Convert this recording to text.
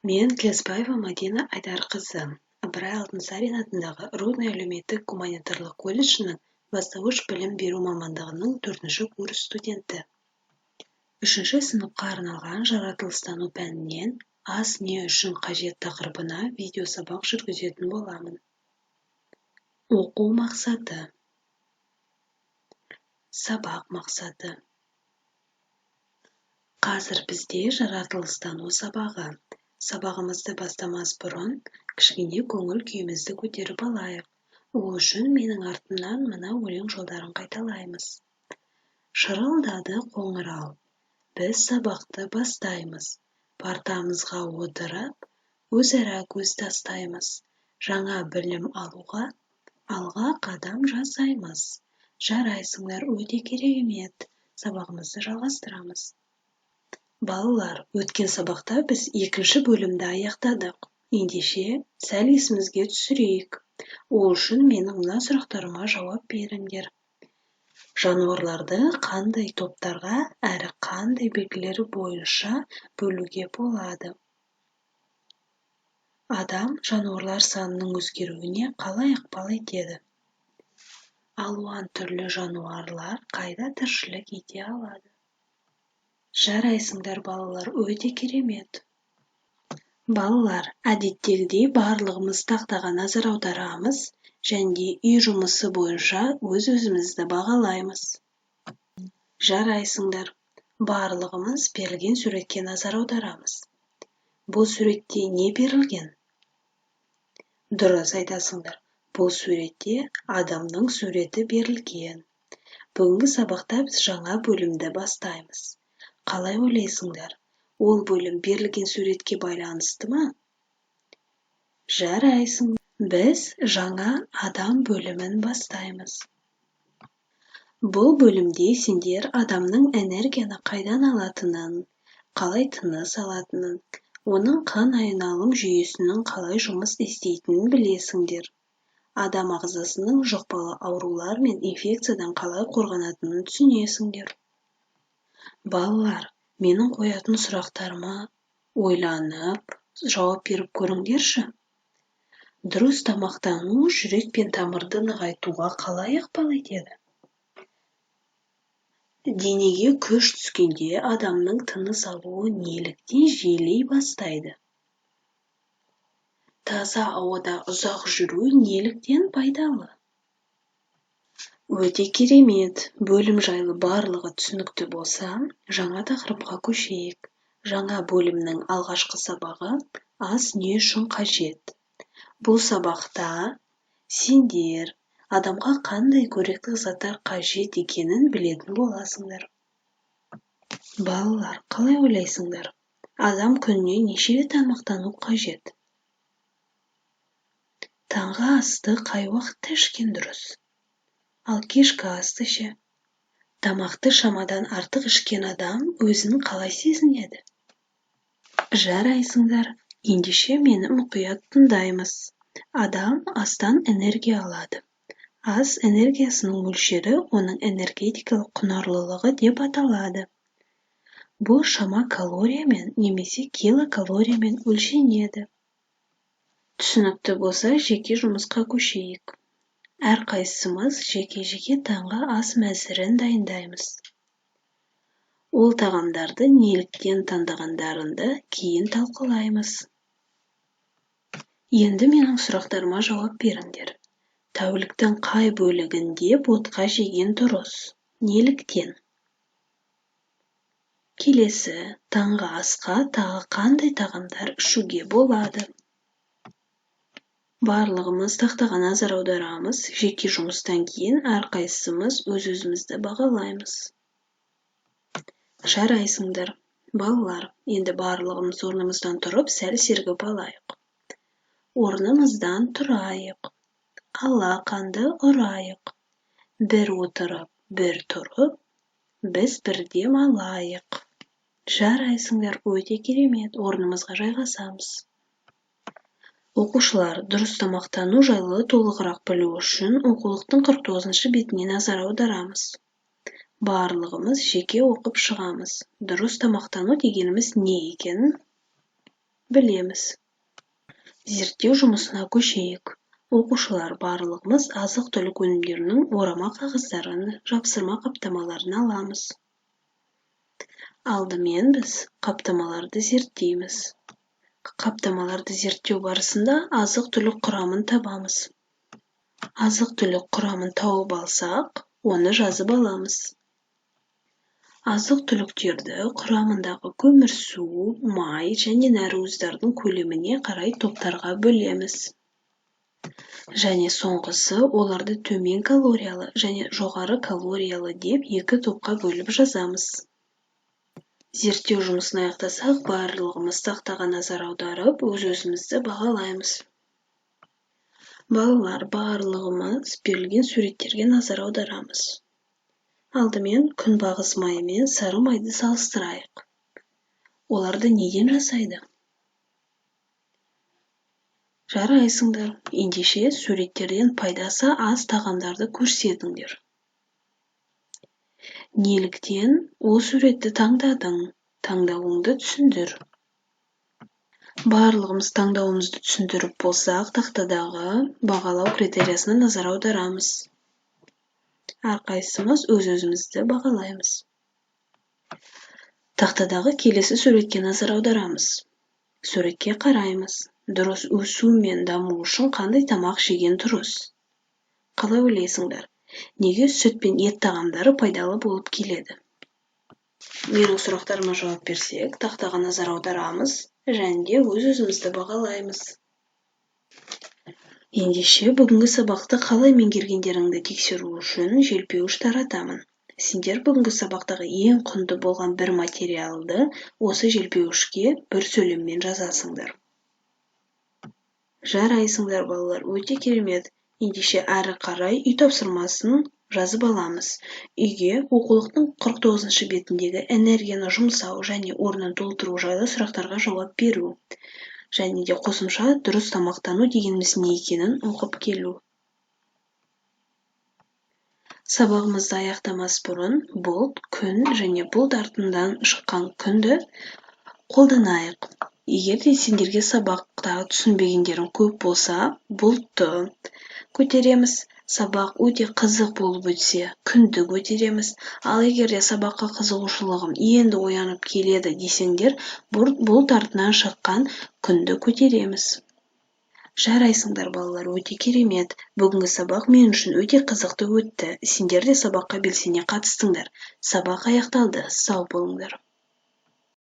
Мен Тлесбаева Мадина Айдарқызы, Ыбырай Алтынсарин атындағы Рудный әлеуметтік-гуманитарлық колледжінің бастауыш білім беру мамандығының төртінші курс студенті. Үшінші сыныпқа арналған жаратылыстану пәнінен «Ас не үшін қажет» тақырыбына видеосабақ жүргізетін боламын. Оқу мақсаты. Сабақ мақсаты. Қазір бізде жаратылыстану сабағы. Сабағымызды бастамас бұрын кішкене көңіл күйімізді көтеріп алайық. Ол үшін менің артымнан мына өлең жолдарын қайталаймыз. Шырылдады қоңырау. Біз сабақты бастаймыз. Партамызға отырып, өзара көз тастаймыз. Жаңа білім алуға алға қадам жасаймыз. Жарайсыңдар, өте керемет. Сабағымызды жалғастырамыз. Балалар, өткен сабақта біз екінші бөлімді аяқтадық. Ендеше, сәл есімізге түсірейік. Ол үшін менің мына сұрақтарыма жауап беріңдер. Жануарларды қандай топтарға әрі қандай белгілері бойынша бөлуге болады? Адам жануарлар санының өзгеруіне қалай ықпал етеді? Алуан түрлі жануарлар қайда тіршілік ете алады? Жарайсыңдар, балалар, өте керемет. Балалар, әдеттегідей барлығымыз тақтаға назар аударамыз және де үй жұмысы бойынша өз-өзімізді бағалаймыз. Жарайсыңдар. Барлығымыз берілген суретке назар аударамыз. Бұл суретте не берілген? Дұрыс айтасыңдар. Бұл суретте адамның суреті берілген. Бүгінгі сабақта біз жаңа бөлімді бастаймыз. Қалай ойлайсыңдар? Ол бөлім берілген суретке байланысты ма? Жарайсың. Біз жаңа адам бөлімін бастаймыз. Бұл бөлімде сендер адамның энергияны қайдан алатынын, қалай тыныс алатынын, оның қан айналым жүйесінің қалай жұмыс істейтінін білесіңдер. Адам ағзасының жұқпалы аурулар мен инфекциядан қалай қорғанатынын түсінесіңдер. Балалар, менің қоятын сұрақтарыма ойланып, жауап беріп көріңдерші. Дұрыс тамақтану жүрек пен тамырды нығайтуға қалай ықпал етеді? Денеге күш түскенде адамның тыныс алуы неліктен жиілей бастайды? Таза ауада ұзақ жүру неліктен пайдалы? Өте керемет. Бөлім жайлы барлығы түсінікті болса, жаңа тақырыпқа көшейік. Жаңа бөлімнің алғашқы сабағы «Ас не үшін қажет?». Бұл сабақта сендер адамға қандай қоректік заттар қажет екенін білетін боласыңдар. Балалар, қалай ойлайсыңдар? Адам күніне неше рет тамақтану қажет? Таңғы асты қай уақытта ішкен дұрыс? Ал кешкі асты ше? Тамақты шамадан артық ішкен адам өзін қалай сезінеді? Жарайсыңдар. Ендеше мені мұқият тыңдаймыз. Адам астан энергия алады. Ас энергиясының мөлшері оның энергетикалық құнарлылығы деп аталады. Бұл шама калориямен немесе килокалориямен өлшенеді. Түсінікті болса, жеке жұмысқа көшейік. Әрқайсымыз жеке-жеке таңғы ас мәзірін дайындаймыз. Ол тағамдарды неліктен таңдағандарыңды кейін талқылаймыз. Енді менің сұрақтарыма жауап беріңдер. Тәуліктің қай бөлігінде ботқа жеген дұрыс? Неліктен? Келесі таңғы асқа тағы қандай тағамдар ішуге болады? Барлығымыз тақтаға назар аударамыз. Жеке жұмыстан кейін әрқайсымыз өз-өзімізді бағалаймыз. Жарайсыңдар. Балалар, енді барлығымыз орнымыздан тұрып, сәл сергіп алайық. Орнымыздан тұрайық. Алақанды ұрайық. Бір отырып, бір тұрып, біз бір дем алайық. Жарайсыңдар, өте керемет. Орнымызға жайғасамыз. Оқушылар, дұрыс тамақтану жайлы толығырақ білу үшін оқулықтың 49 бетіне назар аударамыз. Барлығымыз жеке оқып шығамыз. Дұрыс тамақтану дегеніміз не екенін Білеміз. Зерттеу жұмысына көшейік. Оқушылар, барлығымыз азық-түлік өнімдерінің орама қағаздарын, жапсырма қаптамаларын аламыз. Алдымен біз қаптамаларды зерттейміз. Қаптамаларды зерттеу барысында азық-түлік құрамын табамыз. Азық-түлік құрамын тауып алсақ, оны жазып аламыз. Азық-түліктерді құрамындағы көмірсу, май және нәруыздардың көлеміне қарай топтарға бөлеміз. Және соңғысы оларды төмен калориялы және жоғары калориялы деп екі топқа бөліп жазамыз. Зерттеу жұмысын аяқтасақ, барлығымыз тақтаға назар аударып, өз-өзімізді бағалаймыз. Балалар, барлығымыз берілген суреттерге назар аударамыз. Алдымен күнбағыс майы мен сары майды салыстырайық. Оларды неден жасайды? Жарайсыңдар. Ендеше суреттерден пайдасы аз тағамдарды көрсетіңдер. Неліктен ол суретті таңдадың? Таңдауыңды түсіндір. Барлығымыз таңдауымызды түсіндіріп болсақ, тақтадағы бағалау критериясына назар аударамыз. Әрқайсымыз өз-өзімізді бағалаймыз. Тақтадағы келесі суретке назар аударамыз. Суретке қараймыз. Дұрыс өсу мен даму үшін қандай тамақ жеген дұрыс? Қалай ойлайсыңдар? Неге сүт пен ет тағамдары пайдалы болып келеді? Менің сұрақтарыма жауап берсек, тақтаға назар аударамыз және де өз-өзімізді бағалаймыз. Ендеше бүгінгі сабақты қалай меңгергендеріңді тексеру үшін желпеуіш таратамын. Сендер бүгінгі сабақтағы ең құнды болған бір материалды осы желпеуішке бір сөйлеммен жазасыңдар. Жарайсыңдар, балалар, өте керемет. Ендеше әрі қарай үй тапсырмасын жазып аламыз. Үйге оқулықтың 49 бетіндегі энергияны жұмсау және орнын толтыру жайлы сұрақтарға жауап беру. Және де қосымша дұрыс тамақтану дегеніміз не екенін оқып келу. Сабағымызды аяқтамас бұрын бұлт, күн және бұлт артынан шыққан күнді қолданайық. Егер де сендерге сабақта түсінбегендерің көп болса, бұлтты көтереміз. Сабақ өте қызық болып өтсе, күнді көтереміз. Ал егер де сабаққа қызығушылығым енді оянып келеді десеңдер, бұлт артынан шыққан күнді көтереміз. Жарайсыңдар, балалар, өте керемет. Бүгінгі сабақ мен үшін өте қызықты өтті. Сендер де сабаққа белсене қатыстыңдар. Сабақ аяқталды. Сау болыңдар.